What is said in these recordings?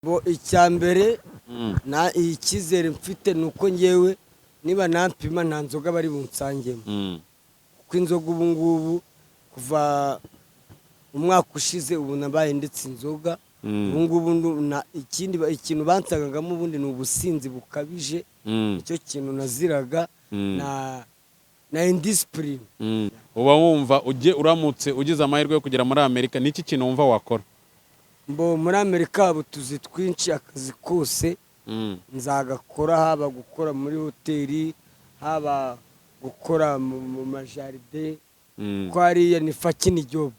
Bo icya mbere na icyizere mfite ni uko ngewe niba nampima nta nzoga bari bunsangemo, kuko inzoga ubu ngubu kuva umwaka ushize ubu nabaye ndetse inzoga ubu ngubu ikindi ikintu bansangagamo ubundi ni ubusinzi bukabije. Icyo kintu naziraga na indiscipline. Uba wumva ujye uramutse ugize amahirwe yo kugera muri Amerika, ni iki kintu wumva wakora? Mbo muri Amerika haba utuzi twinshi, akazi kose nzagakora, haba gukora muri hoteli, haba gukora mu majaride, ko hariya ni fucking job.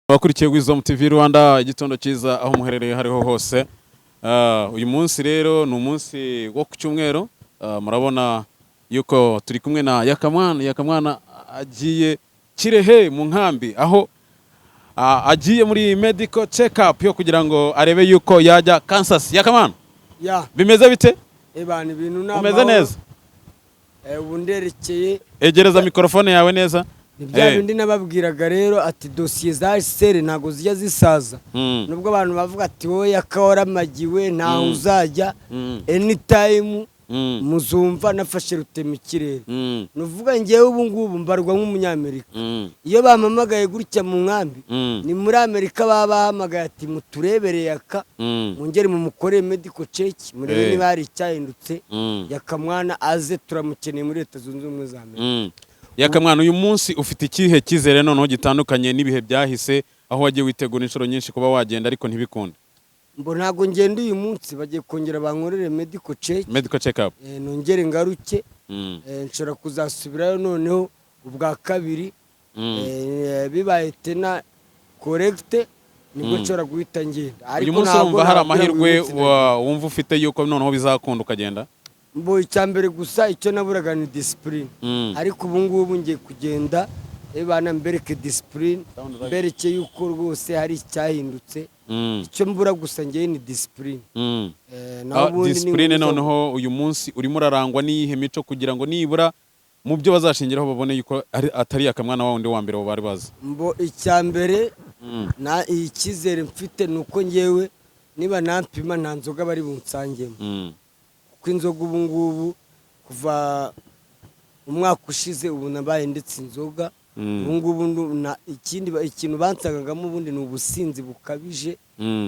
Abakurikiye Wisdom TV Rwanda, igitondo cyiza aho muherereye hariho hose. Uyu munsi rero ni umunsi wo ku cyumweru. Murabona yuko turi kumwe na Yakamwana. Yakamwana agiye Kirehe mu nkambi, aho agiye muri medical check up yo kugira ngo arebe yuko yajya Kansas. Yakamwana, Ya. bimeze bite? Ebana, ibintu ni Umeze amahoro. neza? Ubu nderekeye. Egereza mikorofone yawe neza. Ni bya Eh. bindi nababwiraga rero ati dosiye za HCR ntabwo zijya zisaza, nubwo abantu bavuga ati wowe yakawaramagiwe ntawe uzajya. Anytime muzumva nafashe rutema ikirere. Ni uvuga ngewe ubu ngubu mbarwa nk'umunyamerika. Iyo bampamagaye gutya mu nkambi, ni muri Amerika baba bahamagaye ati muturebereye aka, mwongere mumukorere medical check, murebe niba hari icyahindutse. Yakamwana aze, turamukeneye muri Leta Zunze Ubumwe za Amerika. Yakamwana, uyu munsi ufite ikihe cyizere noneho gitandukanye n'ibihe byahise, aho wagiye witegura inshuro nyinshi kuba wagenda ariko ntibikunde? Mbo ntabwo ngenda uyu munsi, bagiye kongera bankorere medical check. Medical check up. Nongere ngaruke. Nshobora kuzasubirayo noneho ubwa kabiri. Bibaye tena correct, nibwo nshobora guhita ngenda. Uyu Ariko munsi ntabwo wumva hari nababwira ngo amahirwe uyu munsi ndagiye. wumva ufite yuko noneho bizakunda ukagenda? Mbo icya mbere gusa icyo naburaga ni discipline, ariko ubu ngubu ngiye kugenda bana mbereke discipline, mbereke yuko rwose hari icyahindutse. Icyo mbura gusa ngewe ni discipline. Naho ubundi ni Discipline. nkuza- Noneho uyu munsi urimo urarangwa n'iyihe mico kugira ngo nibura mu byo bazashingiraho babone yuko atari Yakamwana wa wundi wa mbere bari bazi? Mbo icya mbere na icyizere mfite ni uko ngewe niba nampima nta nzoga bari bunsangemo, kuko inzoga ubu ngubu kuva umwaka ushize ubu nabaye ndetse inzoga ubu ngubu ikindi ikintu bansangagamo ubundi ni ubusinzi bukabije.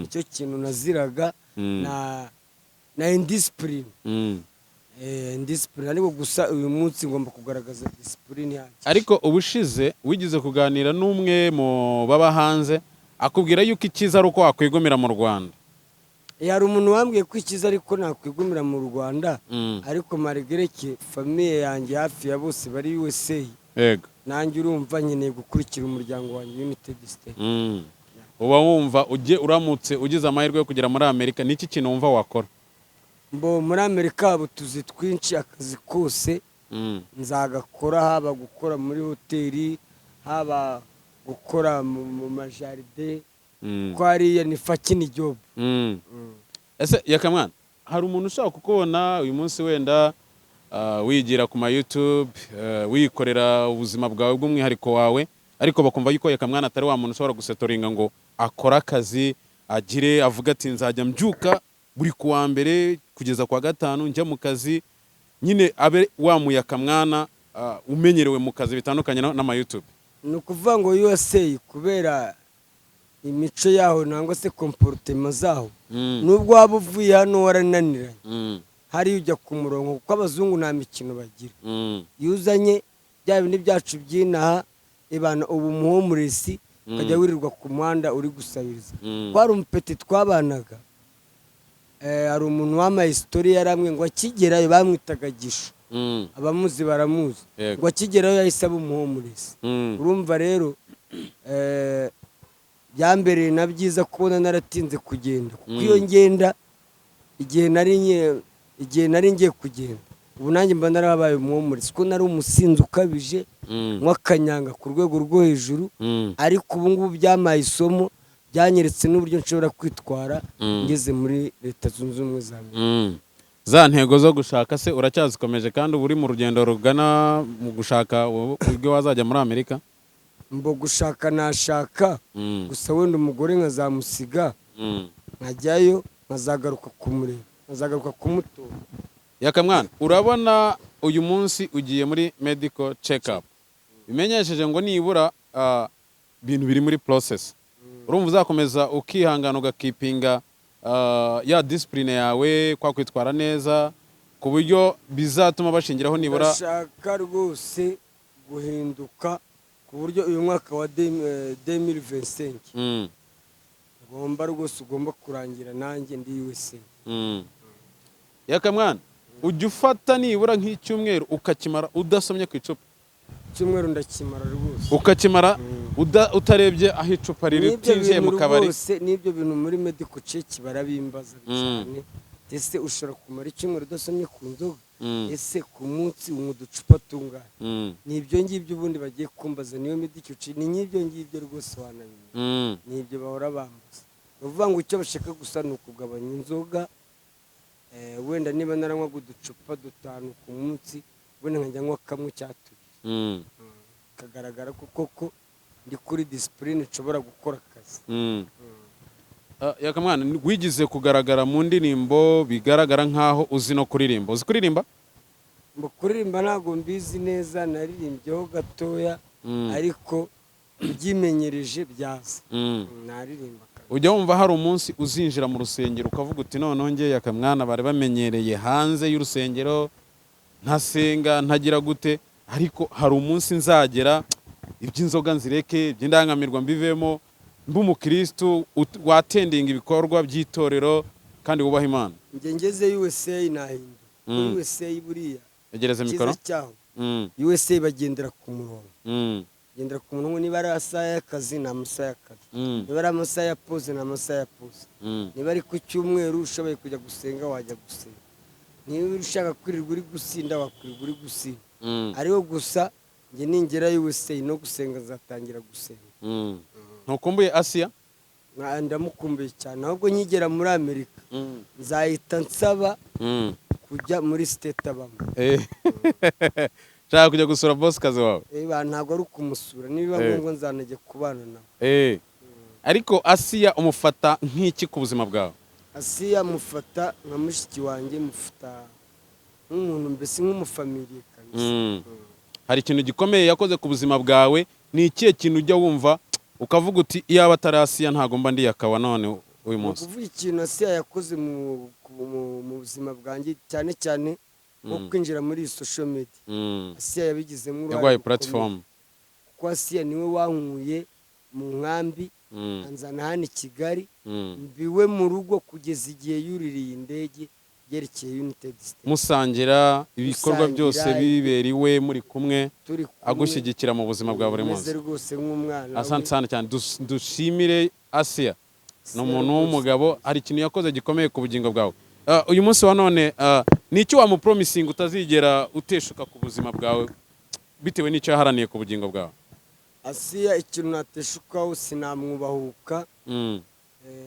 Icyo kintu naziraga na indiscipline. Indiscipline, ariko gusa uyu munsi ngomba kugaragaza discipline ihagije. Ariko ubushize wigeze kuganira n'umwe mu baba hanze, akubwira yuko icyiza ari uko wakwigumira mu Rwanda. Hari umuntu wambwiye ko icyiza ariko nakwigumira mu Rwanda, ariko malgré que famille yanjye hafi ya bose bari USA, nanjye urumva nkeneye gukurikira umuryango wanjye United States. Uba wumva ujye uramutse ugize amahirwe yo kugera muri Amerika, niki kintu wumva wakora? Mbo muri Amerika haba utuzi twinshi, akazi kose nzagakora, haba gukora muri hoteli, haba gukora mu majardin, ko hariya ni fucking job. Ese Yakamwana, hari umuntu ushobora kukubona uyu munsi wenda wigira ku ma YouTube, wikorera ubuzima bwawe bw'umwihariko wawe, ariko bakumva yuko Yakamwana atari wa muntu ushobora gusetoringa ngo akore akazi, agire avuga ati: "Nzajya mbyuka buri kuwa mbere kugeza kuwa gatanu njya mu kazi," nyine abe wa muyakamwana umenyerewe mu kazi bitandukanye n'ama YouTube. Ni ukuvuga ngo USA, kubera imico yaho nangwa se comportement zaho, nubwo waba uvuye hano warananiranye, hariya ujya ku murongo, kuko abazungu nta mikino bagira. Iyo uzanye bya bindi byacu by'inaha ibana, ubu umuhomeless, ukajya wirirwa ku muhanda uri gusabiriza. Ko hari umupeti twabanaga, hari umuntu wamaye story, yaramwe ngo akigerayo, bamwitaga Gisho, abamuzi baramuzi, ngo akigerayo yahise aba umuhomeless. Urumva rero, byambereye na byiza kubona naratinze kugenda, kuko iyo ngenda igihe nari ngiye kugenda, ubu nanjye mba narabaye umuhomeless, kuko nari umusinzi ukabije, nk'akanyanga ku rwego rwo hejuru. Ariko ubu ngubu byamaye isomo, byanyeretse n'uburyo nshobora kwitwara ngeze muri Leta Zunze Ubumwe za Amerika. Za ntego zo gushaka se uracyazikomeje, kandi uba uri mu rugendo rugana mu gushaka uburyo wazajya muri Amerika? Mbo gushaka nashaka, gusa wenda umugore nkazamusiga, nkajyayo, nkazagaruka kumureba, nkazagaruka kumutora. Yakamwana, urabona uyu munsi ugiye muri medical check up, bimenyesheje ngo nibura ibintu biri muri process. Urumva uzakomeza ukihangana, ugakeepinga ya discipline yawe, kwa kwitwara neza, ku buryo bizatuma bashingiraho nibura? Ndashaka rwose guhinduka ku buryo uyu mwaka wa 2025 ngomba rwose, ugomba kurangira nanjye ndi USA. Yakamwana, ujya ufata nibura nk'icyumweru ukakimara udasomye ku icupa? Icyumweru ndakimara rwose. Ukakimara utarebye aho icupa riri, N'ibyo utinjiye mu bintu kabari? rwose, n'ibyo bintu muri medical check barabimbaza cyane: ese ushobora kumara icyumweru udasomye ku nzoga? Ese ku munsi unywa uducupa tungahe? Ni ibyo ngibyo ubundi bagiye kumbaza, niyo medical check, ni nk'ibyo ngibyo rwose, wanabimenya. Ni ibyo bahora bambaza. Ni ukuvuga ngo icyo bashaka gusa ni ukugabanya inzoga, wenda niba naranywaga uducupa dutanu ku munsi, wenda nkajya nywa kamwe cyangwa tubiri, kagaragara ko koko ndi kuri discipline, nshobora gukora akazi. Yakamwana, wigize kugaragara mu ndirimbo, bigaragara nkaho uzi no kuririmba. Uzi kuririmba? Mu kuririmba ntabwo mbizi neza, naririmbyeho gatoya, ariko ubyimenyereje byaza, naririmba kabisa. Ujya wumva hari umunsi uzinjira mu rusengero ukavuga uti: "Noneho njye Yakamwana bari bamenyereye hanze y'urusengero ntasenga, ntagira gute, ariko hari umunsi nzagera iby'inzoga nzireke, iby'indangamirwa mbivemo, mbe umukirisitu watendinga ibikorwa by'itorero kandi wubaha Imana"? Njye ngeze USA nahinduka. Kuri USA buriya Egereza mikoro. icyiza cyaho, USA bagendera ku murongo, bagendera ku murongo. Niba ari amasaha y'akazi, ni amasaha y'akazi. Niba ari amasaha ya pause, ni amasaha ya pause. Niba ari ku cyumweru ushoboye kujya gusenga, wajya gusenga. Niba ushaka kwirirwa uri gusinda, wakwirirwa uri gusinda. Ariko gusa njye ningera USA no gusenga nzatangira gusenga. Ntukumbuye Asiya? Ndamukumbuye cyane. Ahubwo nkigera muri Amerika nzahita nsaba kujya muri state abamo. Nshaka kujya gusura bosikazi wawe. Ntabwo ari ukumusura, nibiba ngombwa nzanajya kubana nawe. Ariko Asiya umufata nk'iki ku buzima bwawe? Asiya mufata nka mushiki wanjye, mufata nk'umuntu, mbese nk'umufamiliye kabisa. Hari ikintu gikomeye yakoze ku buzima bwawe? Ni ikihe kintu ujya wumva ukavuga uti: "Iyaba atari Asiya ntabwo mba ndi Yakawa none uyu Ni munsi"? ukuvuga ikintu Asiya yakoze mu buzima bwanjye, cyane cyane wo kwinjira muri iyi social media, Asiya yabigizemo uruhare Yaguhaye rukomeye. platform. Kuko Asiya niwe wankuye mu nkambi, anzana hano i Kigali, mbiwe mu rugo kugeza igihe yuririye indege yerekeye United States. Musangira ibikorwa Musangira, byose bibera iwe, muri kumwe, turi kumwe, agushyigikira mu buzima bwa buri meze munsi. rwose nk'umwana we. Asante sana cyane. Dushimire Asiya, ni Asiya umuntu rwose. w'umugabo, hari ikintu yakoze gikomeye ku bugingo bwawe. Uyu munsi wa none, ni iki wamupromisinga utazigera uteshuka ku buzima bwawe bitewe n'icyo yaharaniye ku bugingo bwawe? Asiya, ikintu nateshukaho, sinamwubahuka.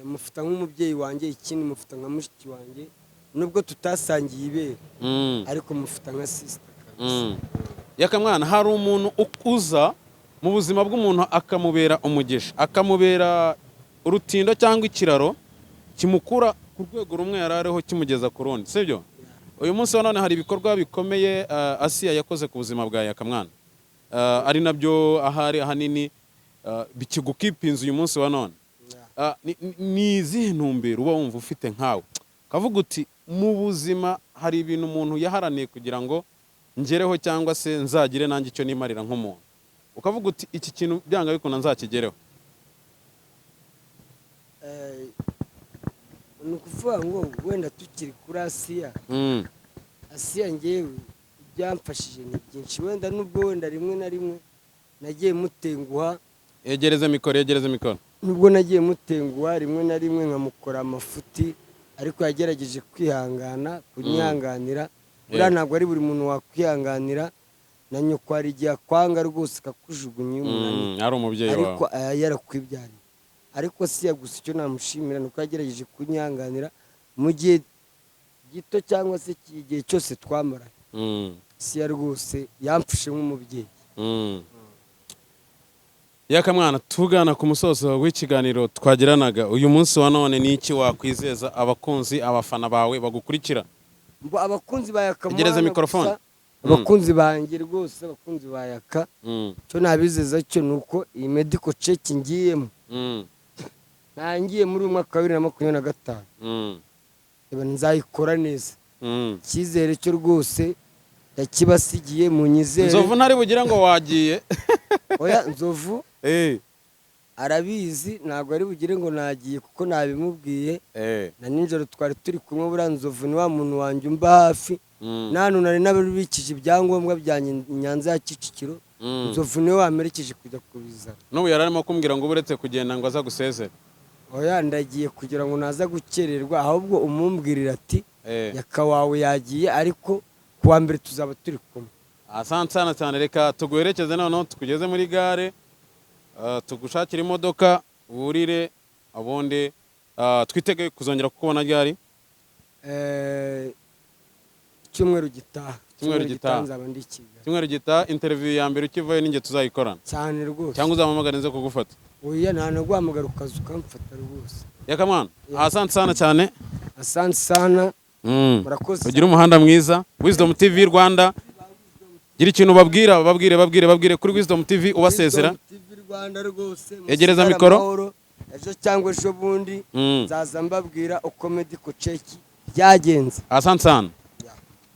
Mufata nk'umubyeyi wanjye, ikindi mufata nka mushiki wanjye, nubwo tutasangiye ibere, ariko mufata nka sister kabisa. Yakamwana, hari umuntu ukuza mu buzima bw'umuntu akamubera umugisha, akamubera urutindo cyangwa ikiraro kimukura ku rwego rumwe yari ariho kimugeza ku rundi, sibyo? Uyu munsi wa none hari ibikorwa bikomeye Asiya yakoze ku buzima bwa Yakamwana, ari nabyo ahari ahanini bikigukipinze uyu munsi wa none. Ni izihe ntumbero uba wumva ufite nkawe, ukavuga uti mu buzima hari ibintu umuntu yaharaniye kugira ngo ngereho, cyangwa se nzagire nanjye icyo nimarira nk'umuntu, ukavuga uti iki kintu byanga bikunda nzakigereho? Ni ukuvuga ngo wenda tukiri kuri Asiya, Asiya ngewe ibyamfashije ni byinshi, wenda nubwo wenda rimwe na rimwe nagiye mutenguha. Yegereze mikoro, yegereze mikoro. Nubwo nagiye mutenguha rimwe na rimwe nkamukora amafuti, ariko yagerageje kwihangana, kunyihanganira. Buriya ntabwo ari buri muntu wakwihanganira, na nyoko hari igihe akwanga rwose akakujugunya iyo umunaniye. Ari umubyeyi Ariko wawe. Yarakwibyariye. Ariko si gusa, icyo namushimira ni uko yagerageje kunyihanganira mu gihe gito cyangwa se igihe cyose twamaranye. Siya rwose yamfashe nk'umubyeyi. Yakamwana, tugana ku musozo w'ikiganiro twagiranaga uyu munsi wa none, ni iki wakwizeza abakunzi, abafana bawe bagukurikira? Mbo abakunzi ba Yaka Egereza mwana mikorofone. gusa, abakunzi banjye rwose, abakunzi ba Yaka, cyo nabizeza cyo ni uko iyi medical check ngiyemo, ntangiye muri uyu mwaka wa 2025, reba nzayikora neza. Icyizere cyo rwose ndakibasigiye, munyizere. Nzovu ntari bugire ngo wagiye? Oya, Nzovu arabizi, ntabwo ari bugire ngo nagiye kuko nabimubwiye. Na nijoro twari turi kumwe. Buriya Nzovu ni wa muntu wanjye umba hafi. Nta hantu nari nabibikije ibyangombwa byanjye i Nyanza ya Kicukiro, Nzovu niwe wamperekeje kujya kubizana. N'ubu yari arimo kumbwira ngo uretse kugenda ngo aza gusezere. Oya, ndagiye kugira ngo naza gukererwa, ahubwo umumbwirira ati Yaka wawe yagiye, ariko kuwa mbere tuzaba turi kumwe. Asante sana cyane. Reka tuguherekeze noneho tukugeze muri gare, tugushakire imodoka wurire, ubundi twitege kuzongera kukubona ryari? Icyumweru gitaha. Icyumweru gitaha. Nzaba ndi i Kigali. Icyumweru gitaha. Interview ya mbere ukivayo ninjye tuzayikorana. Cyane rwose. Cyangwa uzampamagara nze kugufata? Oya, nta naguhamagara ukaza ukamfata rwose. Yakamwana, asante sana cyane. Asante sana. Murakoze. Ugire umuhanda mwiza. Wisdom TV Rwanda, gira ikintu babwira, babwire, babwire, babwire kuri Wisdom TV ubasezera. Wisdom TV Rwanda rwose, Yegereza musigare mikoro. amahoro. Ejo cyangwa ejo bundi nzaza mbabwira uko medical check byagenze. Asante sana.